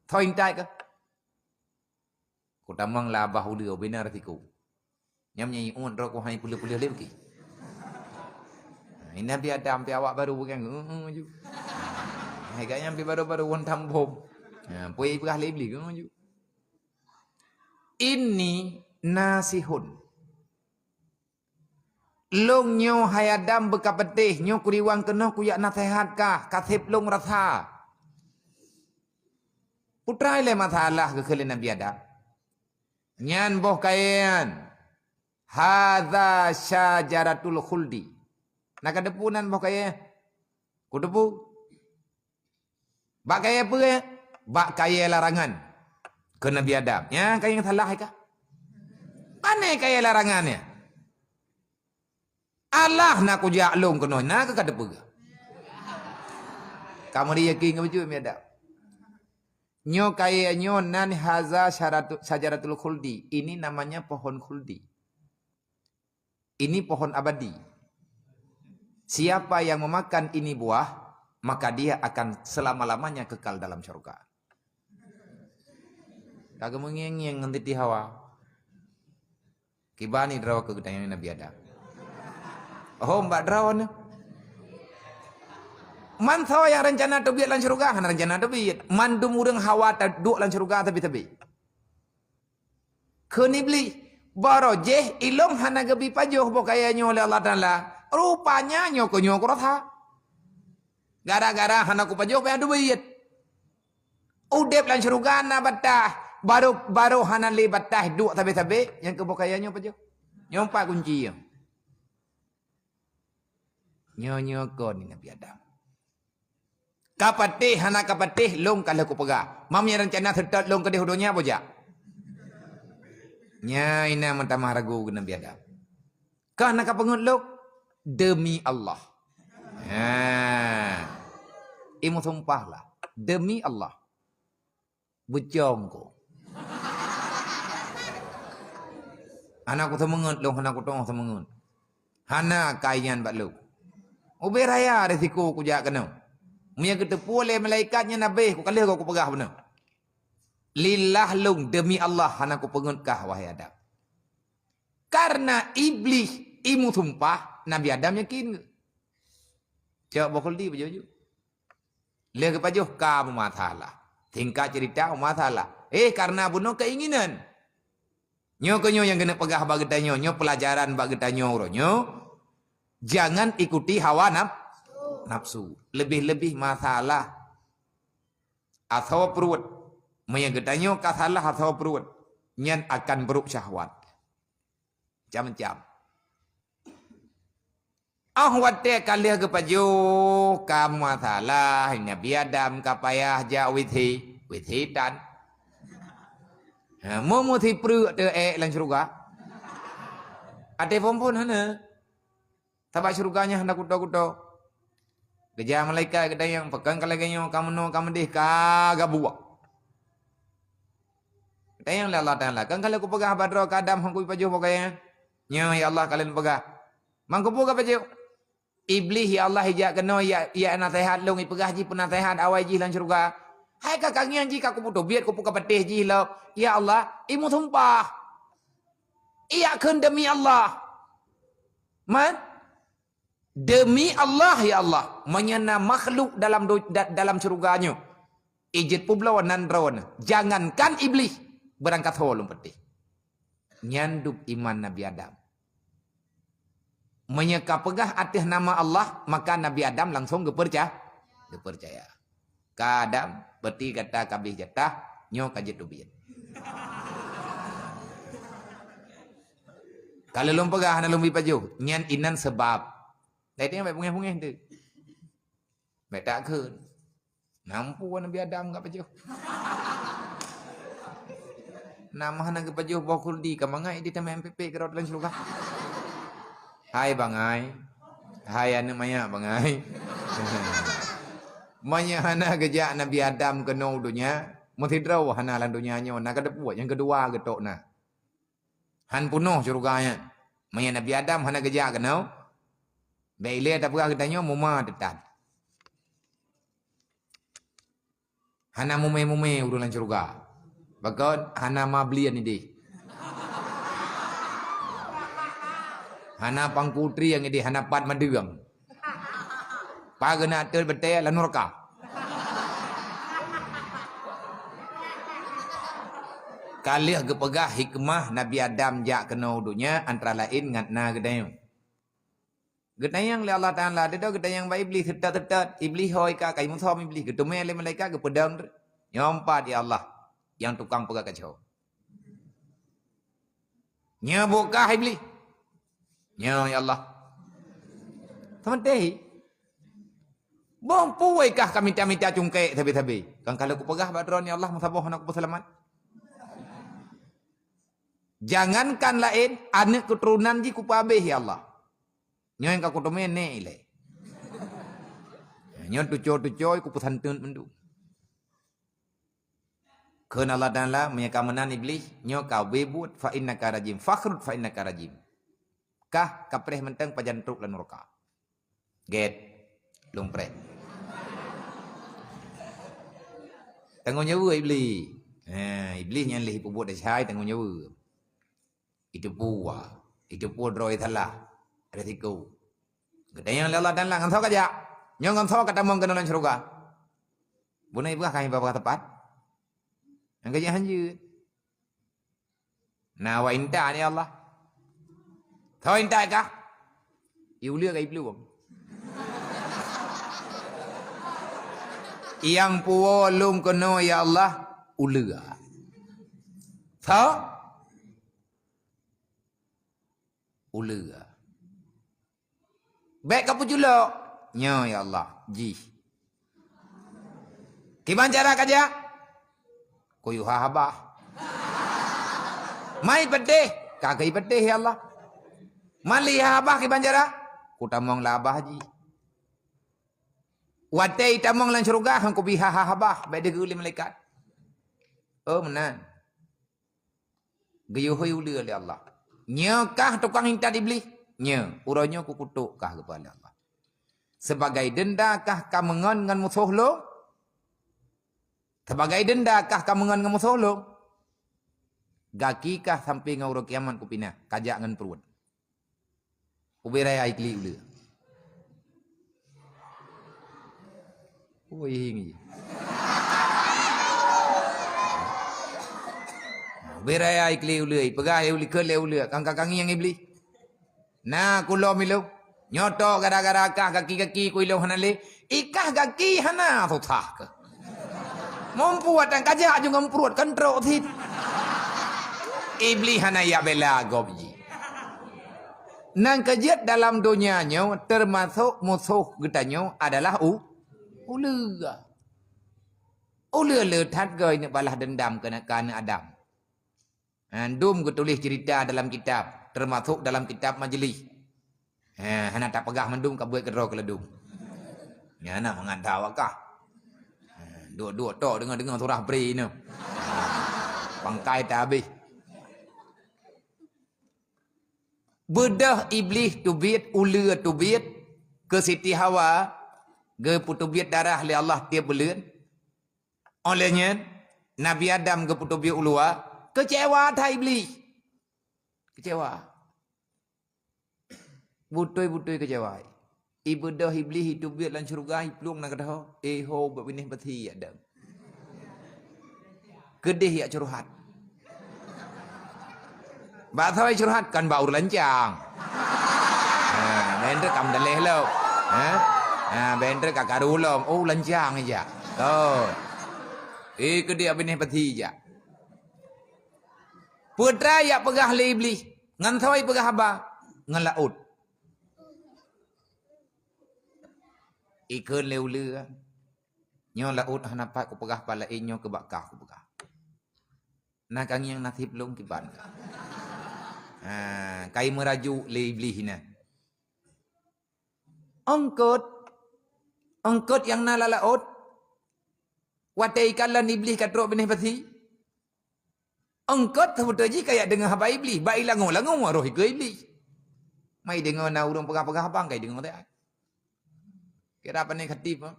Thon intat keuh. Kutamong lam babah uleue, bina risiko. Nyan meunyoe iuet droe ku hai peuleueh-peuleueh lé beuki. Ha, Nabi Adam pih awak barô bukan, "Heu, heu," ju. Hai gata nyan pih barô-barô wan tambom. Ha, peue ipeugah lé Iblih, "Heu," ju. Inni nasihun. Lôn nyoe hai Adam beukapeuteh, nyoe kuriwang keunoe kujak naseuhat kah, ka seb lôn rasa. Putra ilée masalah geukheun lé Nabi Adam. Nyan boh kayée nyan. Hadza syajaratul khuldi. Na kateupeue nan boh kayée? Kuteupeue. Bak kayée peue? Bak kayée larangan. Keu Nabi Adam. Nyan kayée nyang salah kah? Pane kayée larangan nyan? Alah na kujak lôn keunoe, na keuh kateupeue. Kamoe yakin ngon bacut Nabi Adam. Nyoe kayée nyoe nan hadza syaratu-, syajaratul khuldi. Ini namanya pohon khuldi. Ini pohon abadi. Siapa yang memakan ini buah, maka dia akan selama-lamanya kekal dalam syurga. Ka geumeungieng-ngieng ngon Siti Hawa. Kiban ni droe keu geutanyong Nabi Adam. Oh, bak droe nyoe. Man soe nyang reuncana teubiet lam syeuruga? Hana reuncana teubiet. Mandum ureuëng hawa taduek lam syeuruga sabe-sabe. Kheun Iblih, "Barô jih ilôn hana geubi pajoh boh kayée nyoe lé Allah Taala. Rupanya nyoe keu nyoe kurasa. Gara-gara hana kupajoh payah teubiet." Udeb lam syeuruga na bataih, barô, barô hana lé bataih duek sabe-sabe, nyang keu boh kayée nyoe pajoh. Nyoe pat kunci nyoe. Nyoe-nyoe kon ni Nabi Adam. Kapatéh hana kapatéh, lôn ka lheueh kupeugah. Mam nyang reuncana seutôt lôn keudeh u donya bujak. Nyan inan meutamah ragu keu Nabi Adam. Ka na kapeungeut lôn, "Demi Allah." Ha. Imeusumpah lah. "Demi Allah." Beucong ko. Hana kuseumeungeut lôn, hana kuteungoh seumeungeut. Hana kayée nyan bak lôn. Ubé raya risiko kujak keunoe. Meunyoe geuteupeue lé malaikat nyan habéh, ku ka lheueh goe kupeugah bunoe. Lillah lôn, demi Allah, hana kupeungeut kah, wahai Adam. Karena Iblih imeusumpah, Nabi Adam yakin. Cok boh khuldi baju-baju. Lheueh geupajoh ka meumasalah. Singkat cerita meumasalah. Eh, karena bunoe keinginan. Nyoe keu nyoe nyang keuneuk peugah bak geutanyoe, nyoe peulajaran bak geutanyoe uroe nyoe. Jangan ikuti hawa naf-, nafsu. Lebih-lebih masalah asoe pruet. Meunyoe geutanyoe ka salah asoe pruet, nyan akan brok syahwat. Macam-macam. Oh watée ka lheueh geupajoh ka masalah, Nabi Adam ka payah jak WC, WC tan. Ha, mu-mu sipreuk teu ék lam syeuruga. Até phon-phon hana. Sabab syeuruga nyan hana kuto-kuto. Geujak malaikat geutanyong, "Pakon ka lagée nyoe, ka meunoe, ka meudeh, ka gabuek?" Geutanyong lé Allah Taala, "Kon ka lheueh kupeugah bak droe keu Adam hana kubi pajoh boh kayée nyan?" "Nyoe, ya Allah, ka lheueh neupeugah." "Man kubu ka pajoh?" "Iblih, ya Allah, ijak keunoe, ya, ya naseuhat lôn, ipeugah jih peunaseuhat awai jih lam syeuruga. Hai ka kangieng jih ka kupeuteubiet, kupeukapatéh jih lom. Ya Allah, i meusumpah. Iya kheun demi Allah. Man? Demi Allah, ya Allah, meunyoe na makhluk dalam do-, da-, dalam syeuruga nyoe, ijeuet peubloe nan droeneuh, jangankan Iblih, beurangkasoe lôn patéh. Nyan dub iman Nabi Adam. Meunyoe ka peugah ateueh nama Allah, maka Nabi Adam langsong geupeurca-, geupeurcaya. Ka Adam, berarti gata ka abéh jatah, nyoe ka jeuet teubiet. Ka lôn peugah hana lôn bri pajoh, nyan inan seubab. Dai teuh bèk beungèh-beungèh teuh. Bèk takheun. Nampu Nabi Adam geupajoh. Nama hana geupajoh boh khuldi ka mangat di tamè M P P keudroe lam syeuruga. Hai bangai. Hai aneuk manyak bangai. Meunyoe hana geujak Nabi Adam keunoe u donya, meusidroe hana lam donya nyoe, na ka teupeue nyang keudua geutok na. Han peunoh syeuruga nyan. Meunyoe Nabi Adam hana geujak keunoe, bèk ilèe tapeugah geutanyoe muma teutan. Hana mumè-mumè ureueng lam syeuruga. Pakon? Hana ma blieng idéh. Hana pangku trieng idéh, hana pat madeueng. Pageuna ateueh batèe lam nuraka. Ka lheueh geupeugah hikmah Nabi Adam jak keunoe u donya antara laén ngat na geutanyoe. Geutanyong lé Allah Taala, dudoe geutanyong bak Iblih seutôt-seutôt. Iblih hôi ka, ka jimusöm Iblih, geuteumé lé malaikat geupeudong. Nyoe pat ya Allah, nyang tukang peugah kacau. Nyoe bukah Iblih. Nyoe ya Allah. Seumeutéh. Boh peue kah ka mita-mita cungkék sabe-sabe. Kan ka lheueh kupeugah bak droeneuh ya Allah, meusaboh hana kupeuseulamat. Jangankan laén, aneuk keuturonan jih kupeuabéh ya Allah. Nyoe nyang ka kuteumé nèk ilèe. Nyoe tuco-tuco kupeusanteut mandum. Kheun Allah Taala, meunyoe ka meunan Iblih, nyoe ka ubé buet, fa innaka rajim, fakhruj fa innaka rajim. Kah ka preh mantong pajan trok lam nuraka. Gét, lôn preh. Tanggong jaweueb Iblih. Ha, Iblih nyan lé peubuet desya hai tanggong jaweueb. Itu pua, itu pua droe salah, resiko. Geutanyong lé Allah Taala, "Ngon soe kajak? Nyoe ngon soe katamong keunoe lam syeuruga?" Bunoe ipeugah kah iba bak teumpat. Nyang kajak hanjeuet. Na awak intat ya Allah. Soe intat kah? Ié uleue ka iplueng. Nyang puwoe lôn keunoe ya Allah, uleue. Soe? Uleue. Bèk kapeuculok. Nyoe ya Allah, jih. Kiban cara kajak? Kuyue ha habah. Mai peudeh, ka keu peudeh ya Allah. Mali ha habah kiban cara? Kutamong lam habah jih. Watèe itamong lam syeuruga han kubi ha habah, bèk deuh lé malaikat. Oh meunan. Geuyue hôi uleue lé Allah. Nyoe kah tukang intat Iblih? Nyoe, uroe nyoe kukutok kah geupeugah lé Allah. Sebagai denda kah kameungon ngon musoh lôn? Sebagai denda kah kameungon ngon musoh lôn? Gaki kah sampoe ngon uroe kiamat kupinah, kajak ngon pruet. Ubé raya iklik uleue. Ui, ngi. Ubé raya iklik uleue, ipeugah lé uleue, keu lé uleue, kang ka kangieng Iblih. Na kulom ilong. Nyoe toh gara-gara kah gaki-gaki ku ilong hana lé. Ikah gaki hana susah keuh. Mumpung watang kajak ju ngon pruet kan trok sit. Iblih hana yak bela gob jih. Nyang keujeuet dalam donya nyoe teumasok musoh geutanyoe adalah u-, uleue. Uleue le that goe neuk balah dendam keu aneuk Adam. Ha, dum geutuléh ceurita dalam kitab, teumasok dalam kitab majeulis. Ha, hana tapeugah mandum ka buet keudroe keuladum. Nyan na mangat that wakah. Ha, duek-duek tok deungoe-deungoe surah bri nyoe. Pangkai ta habéh. Beudôh Iblih teubiet, uleue teubiet keu Siti Hawa, geupeuteubiet darah lé Allah tieb buleuen. Óh lheueh nyan, Nabi Adam geupeuteubiet u luwa, keucewa that Iblih. Keucewa. Beutôi-beutôi keucewa. Ibeudôh Iblih iteubiet lam syeuruga, iplueng na keudroe. Eh ho, bak binéh peuthi yak deueng. Keudeh yak curhat. Bak soe curhat kan bak ureueng lancang. Ha, bendera kam daleh lom. Ha? Ha, bendera ka karu lom. Oh, lancang ija. Oh. Eh, keudeh yak binéh peuthi ija. Peue treuk yak peugah lé Iblih? Ngon soe peugah haba? Ngon laôt. Ikheun lé uleue. Nyoe laôt hana pat kupeugah pat laén, nyoe keu bak kah kupeugah. Na ka ngieng naseb lôn kiban. Ha, kai meurajuk lé Iblih na. Eungkot, eungkot nyang na lam laôt. Watée ikalon Iblih ka trok binéh peuthi. Eungkot seubeutôi jih ka yak deungoe haba Iblih, bak ilangoe-langoe roh ikeue Iblih. Mai deungoe na ureueng peugah-peugah haba, kai deungoe teuh. Kira pane khatib, ha?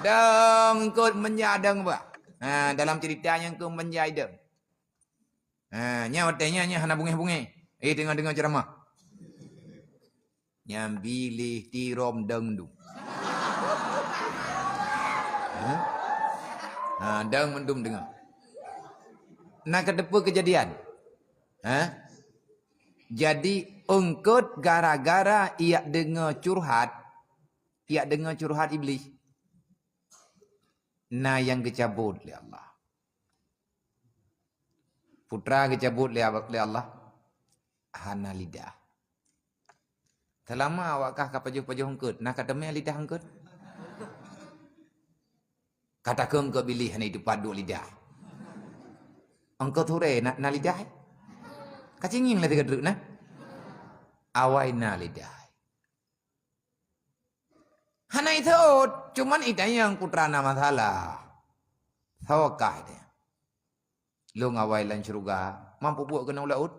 Dong eungkot meunja dong bah. Ha, dalam cerita nyang keu meunja dong. Ha, nya watée nya, nya hana bungéh-bungéh. Eh, deungoe-deungoe ceramah. Nyang biléh tirom dong dum. Ha? Ha, dong mandum deungoe. Na kateupeue keujadian? Ha? Jadi eungkot gara-gara yak deungoe curhat, yak deungoe curhat Iblih. Na nyang geucabot lé Allah. Peue treuk geucabot lé, lé Allah? Hana lidah. Seulama awak kah ka pajoh-pajoh eungkot, na kateumé lidah eungkot? Ka takheun eungkot biléh hana iteupat duek lidah. Eungkot huré na, na lidah? Ka cingieng lé sigoe treuk na? Awai na lidah. Hana ithot, cuman itanyong peue treuk na masalah. Soe kah itanyong? Lôn awai lam syeuruga, man peubuet keunoe u laôt?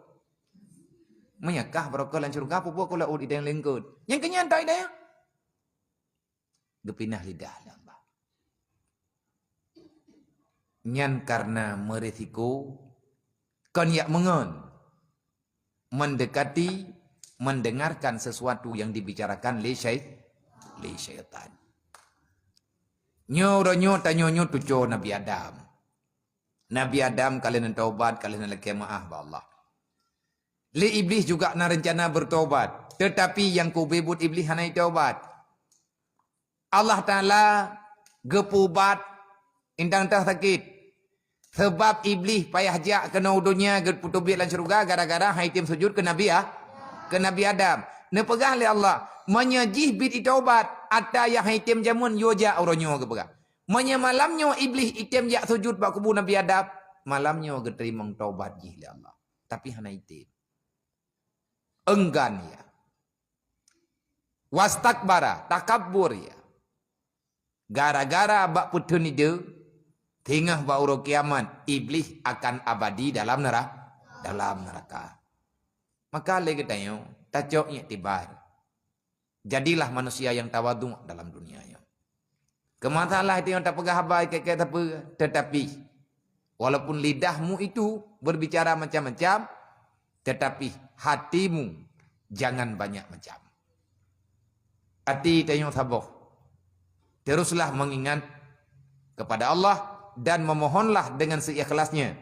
Meunyo kah barokon lam syeuruga, peubuet keunoe u laôt, idong lé eungkot. Nyang keu nyan that idong. Geupinah lidah lé Allah. Nyan kareuna meurisiko kon yak meungon, mendekati, mendengarkan sesuatu yang dibicarakan lé syai-, lé syaitan. Nyoe uroe nyoe tanyoe nyoe tuco Nabi Adam. Nabi Adam ka lheueh taubat, ka lheueh lakée meuáh bak Allah. Lé Iblih juga na reuncana beutaubat, teutapi nyang keu ubé buet Iblih hana itaubat. Allah Taala geupeuubat indang teuh sakét. Sabab Iblih payah jak keunoe u donya geupeutubiet lam syeuruga gara-gara han item sujud keu Nabi A-, keu Nabi Adam. Neupeugah lé Allah, meunyoe jih bit itaubat, ata nyang han item jameun yue jak uroe nyoe geupeugah. Meunyoe malam nyoe Iblih item jak sujud bak kubu Nabi Adam, malam nyoe geuteurimong taubat jih lé Allah. Tapi hana item. Enggan ia. Wastakbara, takabur ia. Gara-gara bak peuteun ideh, singoh bak uroe kiamat, Iblih akan abadi dalam nera-, dalam neraka. Maka lé geutanyoe, tacok iktibar. Jadilah manusia yang tawadhu dalam dunia nyoe. Keu masalah itu nyang tapeugah haba keu-keu sapeue, tetapi walaupun lidahmu itu berbicara macam-macam, tetapi hatimu jangan banyak macam. Hati tanyoe saboh. Teruslah mengingat kepada Allah dan memohonlah dengan seikhlasnya.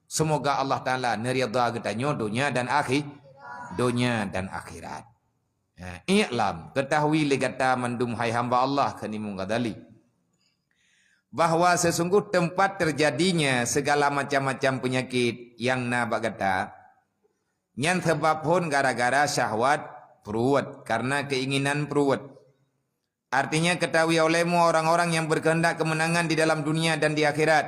Semoga Allah Taala neuridha geutanyoe donya dan akhi-, donya dan akhirat. Ha, i'lam, ketahui lé gata mandum hai hamba Allah, kheun Imam Ghazali, bahwa sesungguh tempat terjadinya segala macam-macam penyakit nyang na bak gata, nyan sabab phon gara-gara syahwat pruet, karena keinginan pruet. Artinya, ketahui olehmu orang-orang yang berkehendak kemenangan di dalam dunia dan di akhirat,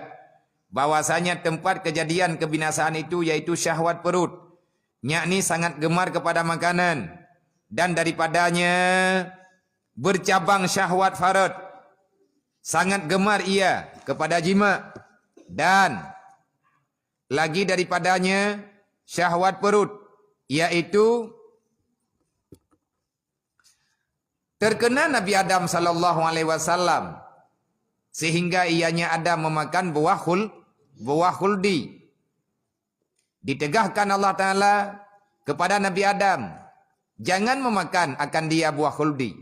bahwasanya tempat kejadian kebinasaan itu yaitu syahwat perut, yakni sangat gemar kepada makanan, dan daripadanya bercabang syahwat faraj, sangat gemar ia kepada jima, dan lagi daripadanya syahwat perut, yaitu terkena Nabi Adam sallallahu alaihi wasallam sehingga ianya Adam memakan buah khul-, buah khuldi. Ditegahkan Allah Ta'ala kepada Nabi Adam, "Jangan memakan akan dia buah khuldi."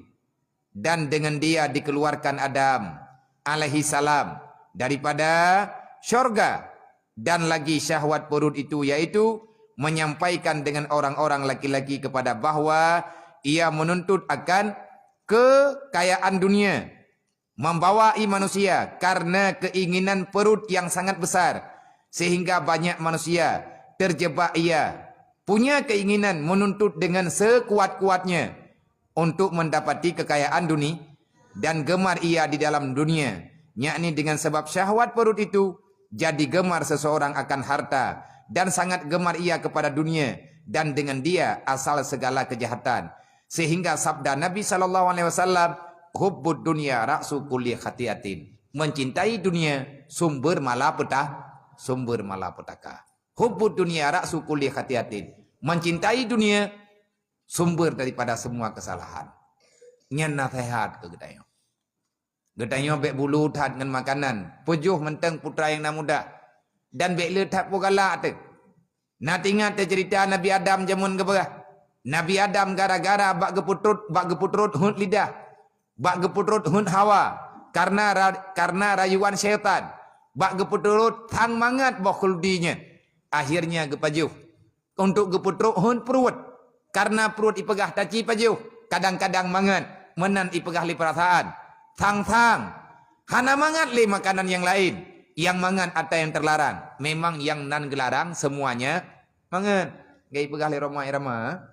Dan dengan dia dikeluarkan Adam alaihi salam daripada syurga. Dan lagi syahwat perut itu, yaitu menyampaikan dengan orang-orang laki-laki kepada bahwa ia menuntut akan kekayaan dunia, membawai manusia karena keinginan perut yang sangat besar, sehingga banyak manusia terjebak ia punya keinginan menuntut dengan sekuat-kuatnya untuk mendapati kekayaan dunia, dan gemar ia di dalam dunia, yakni dengan sebab syahwat perut itu, jadi gemar seseorang akan harta, dan sangat gemar ia kepada dunia, dan dengan dia asal segala kejahatan. Sehingga sabda Nabi sallallahu alaihi wasallam, "Hubbud dunya ra'su kulli khati'atin." Mencintai dunia sumber malapetah, sumber malapetaka. "Hubbud dunya ra'su kulli khati'atin." Mencintai dunia sumber daripada semua kesalahan. Nyan nasihat keu geutanyoe. Geutanyoe bék bulu that ngon makanan, peujoh mantong putra nyang na muda, dan bék le that peue galak teuh. Na teuingat teuh ceurita Nabi Adam jameun geupeugah, Nabi Adam gara-gara bak geupeutrot, bak geupeutrot heuet lidah, bak geupeutrot heuet hawa, karena ra-, karena rayuan syaitan, bak geupeutrot thang mangat boh khuldi nyan, akhirnya geupajoh untuk geupeutrok heuet pruet. Karena pruet ipeugah taci pajoh, kadang-kadang mangat, meunan ipeugah lé peurasaan. Thang-thang, hana mangat lé makanan nyang laén, nyang mangat atra nyang teularang. Memang nyang nan geularang semuanya mangat. Geupeugah lé Rhoma Irama.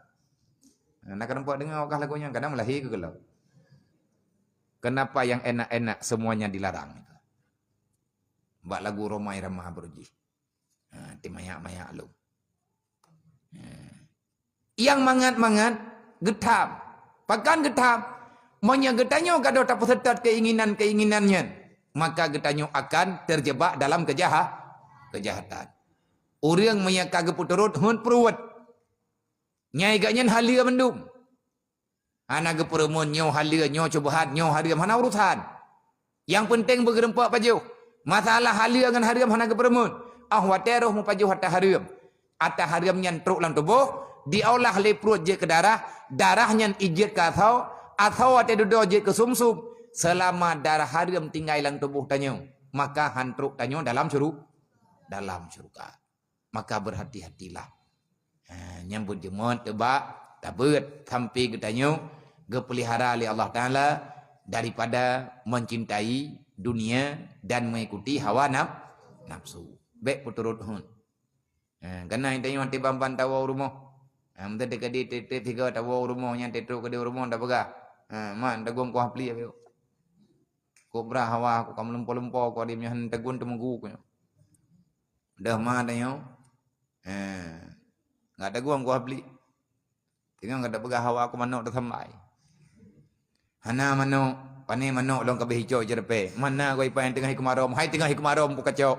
Nah, na keureumpok deungoe kah lagu nyan, kadang meulahé keu geulok. Kenapa yang enak-enak semuanya dilarang? Bak lagu Rhoma Irama beurujih. Ha, ti mayak-mayak lom. Ha. Nyang mangat-mangat geutham. Pakon geutham? Meunyoe geutanyoe gadôh tapeuseutôt keinginan-keinginan nyan, maka geutanyoe akan terjebak dalam kejaha-, kejahatan. Ureuëng meunyoe ka geupeuturot heuet pruet, nyai gobnyan haleue mandum. Hana geupeureumeun nyoe haleue, nyoe syubhat, nyoe hareuem, hana urusan. Nyang peunteng beugeureumpok pajoh. Masalah haleue ngon hareuem hana geupeureumeun. Óh watée roh meupajoh atra hareuem, atra hareuem nyan trok lam tuboh, diolah lé pruet jeuet keu darah, darah nyan ijeuet keu asoe, asoe watée dudoe jeuet keu sumsum. Seulama darah hareuem tinggai lam tuboh tanyoe, maka han trok tanyoe dalam syuru-, dalam syeuruga. Maka berhati-hatilah. Ha, nyang beujeumot teubak tabeuet sampai geutanyoe geupeulihara lé Allah Taala daripada mencintai dunia dan mengikuti hawa naf-, nafsu. Bék peuturot heuet. Ha, kana tanyoe tibang-bang tawoe u rumoh. Ha, meuteuk teukeudi tieb-tieb sigoe tawoe u rumoh nyan, tieb-tieb keudeh u rumoh tapeugah, "Ha, man, taguen kuah pli abéh." Kobra hawa ku ka meulumpo-lumpo ku di nyoe, tegun teumugu ku nyoe. Dah ma tanyoe. Eh, enggak ada guam kuah beli. Tengok enggak ada peugah hawa aku manok dah sampai. Hana manok, pane manok long kabeh hijau jerpe. Mana goi pai tengah hikmah rom, hai tengah hikmah rom pukacok.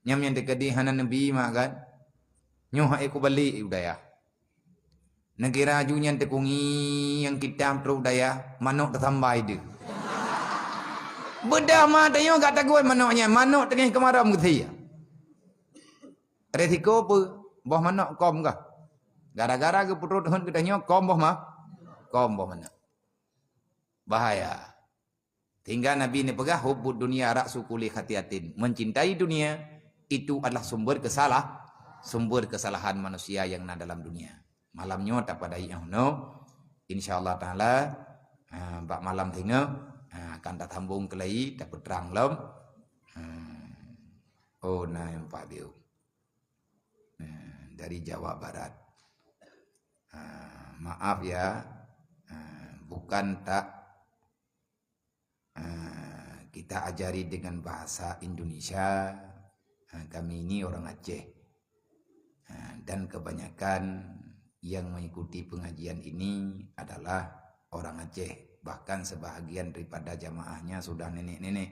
Nyam nyang teukeudi hana neubi mak kan. Nyoh hai ku balik budaya. Neukira ju nyan teukungi nyang kitab trok dayah, manok teusambai deuh. Beudah ma tanyoe gak taguen manok nyan, manok teungoh keumarom geusie. Resiko peue? Boh manok kom kah? Gara-gara geupeutrot hon geutanyoe kom boh ma-, kom boh manok. Bahaya. Sehingga Nabi neupeugah, "Hubbud dunya ra'su kulli khati'atin." Mencintai dunia itu adalah sumber kesalah-, sumber kesalahan manusia yang na dalam dunia. Malam nyoe tapadai nyoe. Insya Allah Taala, ha, bak malam singoh, ha, akan tasambong keulai, tapeutrang lom. Ha. Oh, na empat biu. Ha, dari Jawa Barat. Ha, maaf ya, ha, bukan tak Ah, kita ajari dengan bahasa Indonesia. Ah, kami ini orang Aceh. Ah, dan kebanyakan yang mengikuti pengajian ini adalah orang Aceh. Bahkan sebahagian daripada jamaahnya sudah nenek-nenek.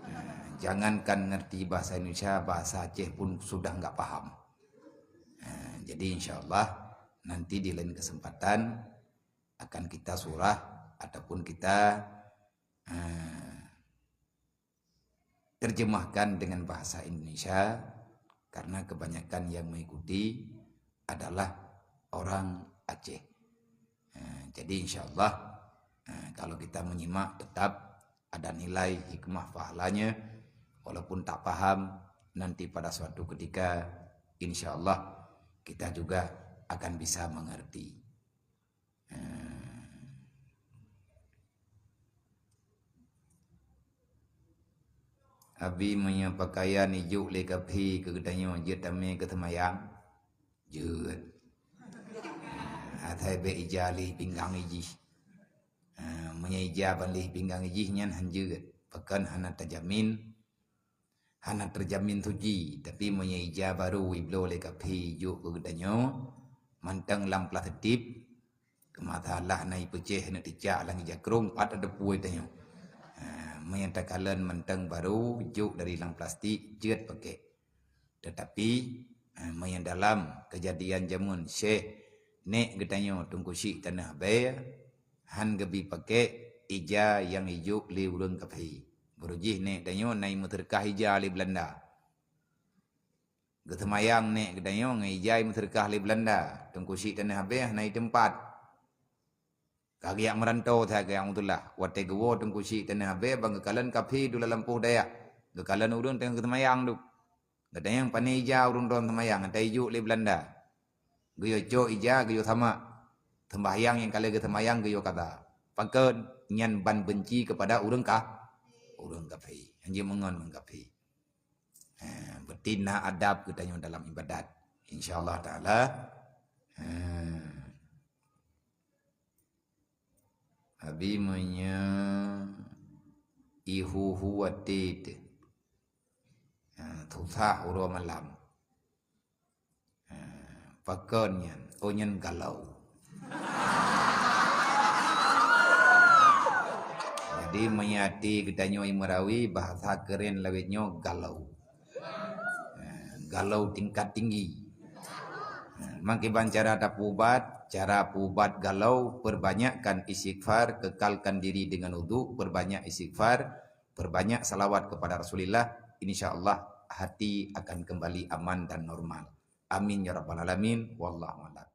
Ah, jangankan ngerti bahasa Indonesia, bahasa Aceh pun sudah nggak paham. Ah, jadi insya Allah nanti di lain kesempatan akan kita surah ataupun kita terjemahkan dengan bahasa Indonesia, karena kebanyakan yang mengikuti adalah orang Aceh. Eh, jadi, insya Allah, eh, kalau kita menyimak, tetap ada nilai hikmah pahalanya, walaupun tak paham, nanti pada suatu ketika, insya Allah, kita juga akan bisa mengerti. Eh. Abi, meunyoe pakaian ijok lé kafé keu geutanyoe, jeuet tamé keu seumayang? Jeuet. Asai bèk ija lé pinggang ijih. Ha, meunyoe ija ban lé pinggang ijih, nyan han jeuet. Pakon? Hana tajamin, hana terjamin suci. Tapi meunyoe ija barô ibloe lé kafé ijok keu geutanyoe, mantong lam plastik, keu masalah na ipeucéh neuk teucak lam ija krông, pat ateupue tanyoe. Ha, meunyoe takalon mantong barô jok dari lam plastik, jeuet pakèk. Tetapi, eh, meunyoe dalam keujadian jameun Syekh, nèk geutanyoe Teungku Chik Tanoh Abèe, han geubi pakèk ija nyang ijok lé ureueng kafé. Barô jih nèk tanyoe na imeuseudeukah ija lé Beulanda. Geuseumayang nèk geutanyoe ngon ija imeuseudeukah lé Beulanda. Teungku Chik Tanoh Abèe hana iteumpat. Ka geujak meurantô that keu Rahmatullah. Watèe geuwoe Teungku Chik Tanoh Abèe, ban geukalon kafé dua lampôh dayah. Geukalon ureueng teungoh geuseumayang tu. Geutanyong, "Pané ija ureueng droen seumayang?" "Ata ijok lé Beulanda." Geuyue cok ija, geuyue samak. Seumbahyang nyang ka lheueh geuseumayang geuyue kaza. Pakon? Nyan ban beunci keupada ureueng ka-, ureueng kafé. Nyan jimeungon ngon kafé. Ha, berarti na adab geutanyoe dalam ibadat. Insya Allah Taala. Ha. Abi, meunyoe ihu-hu até teuh, ha, susah uroe malam. Ha, pakon nyan? Oh, nyan galau. Jadi, meunyoe até geutanyoe i Meurawi, bahasa keren lawét nyoe galau. Ha, galau tingkat tinggi. Ha, meukiban cara tapeuubat, cara peuubat galau, perbanyakkan istighfar, kekalkan diri dengan wudu, perbanyak istighfar, perbanyak salawat kepada Rasulullah, insya Allah hati akan kembali aman dan normal. Amin ya rabbal alamin. Wallahu a'lam.